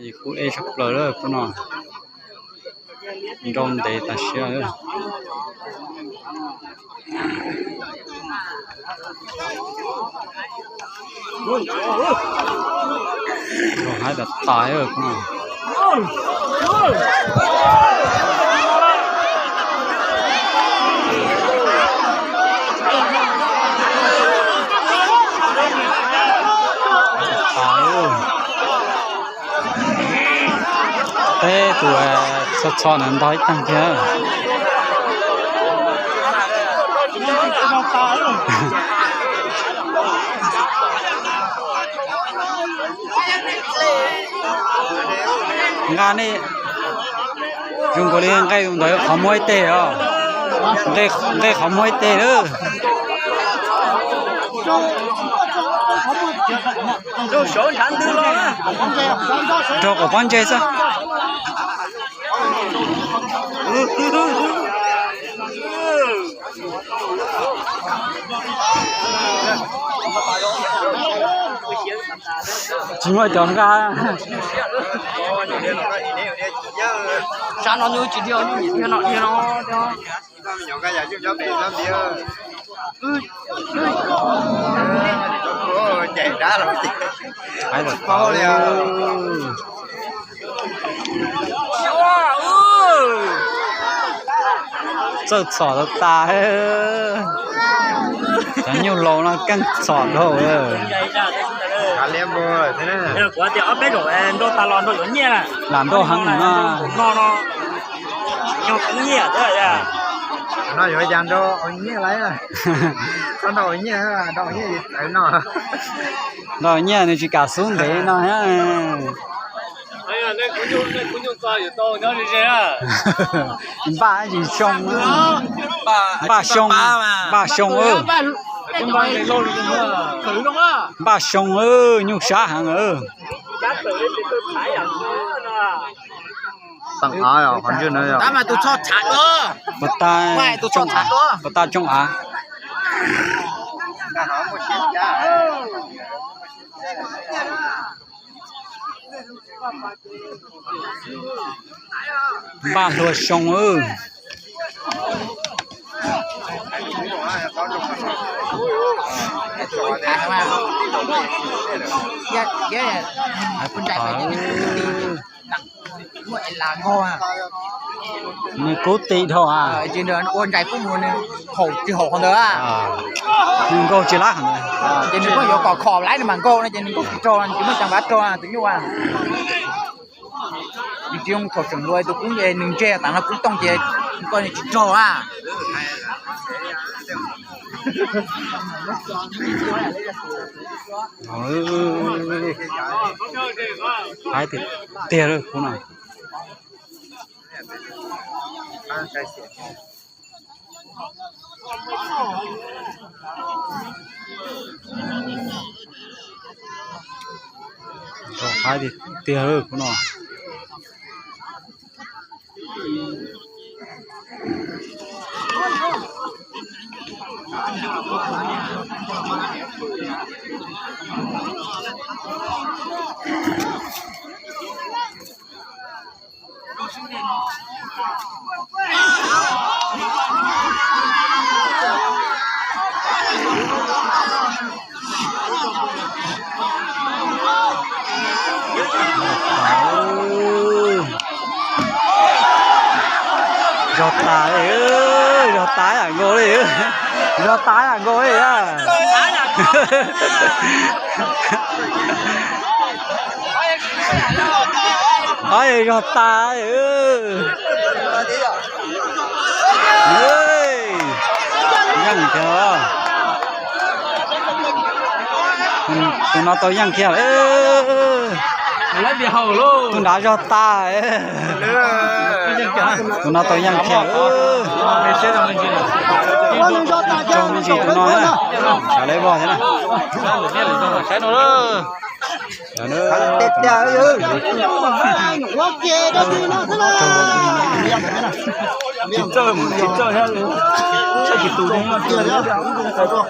Kub ej tshaj plaws lawm khub no, nrau ntev tas siab lawm. Nrau haib tas tas khub no. Peb tus txho txho ntawd ntog ib tag kiag. Nqa nej, zoo nkaus li nqaij ntawd qhov muag ib teg os. Nqaij qhov muag ib teg lawm. Rau kom pob ntseg xwb. Tsis muaj cov nqa. Sab no nyuj tsis dhia, nyuj dhia no dhia no. Txawj txhom tas tas. Cov nyuj laus no keej txhom dhau. Lam nrau heev no. No yuav ya nrau nyiaj lawm. Txhob nrau nyiaj, nrau nyiaj txawv no. Nrau nyiaj nws tsis kam xub ntev no. Npaj tsis xyoo, npaj xyoo, npaj xyoo, npaj xyoo, nyuj sab heev. Tab mas tus tsho tshav dua. Puas tag, puas tag tsoo av. Npaj hlua xyoo. Nws kub ti dhau a. Ua ntsais kub mus nws haum tsis haum qhov ntawd a. Nws nkaug tsis lab qhov ntawd. Ces nws kuj yuav kom khom laiv nws mam nkaug no ces nws nkaug tsis raug, nws tsis muaj caa vav raug tus nyuj a. Nws tsis zoo thaum tseem hluas tus kub nws ntseg tas no kub tooj ces koj tsis raug a. Haib tiag tiag lawm khub no. Haib tiag tiag lawm khub no. Zog tas, zog tas yam nkaus li, zog tas yam nkaus li. Zog tas. Yeej thiab. Tus no tau yeej kiag lawm. Tus nrad zog tas. Tus no tau yeej kiag. Raug me ntsis tus no na. Sav lawv vog thiab na. Tsis txawj, tsis txawj thiab, tsis tus.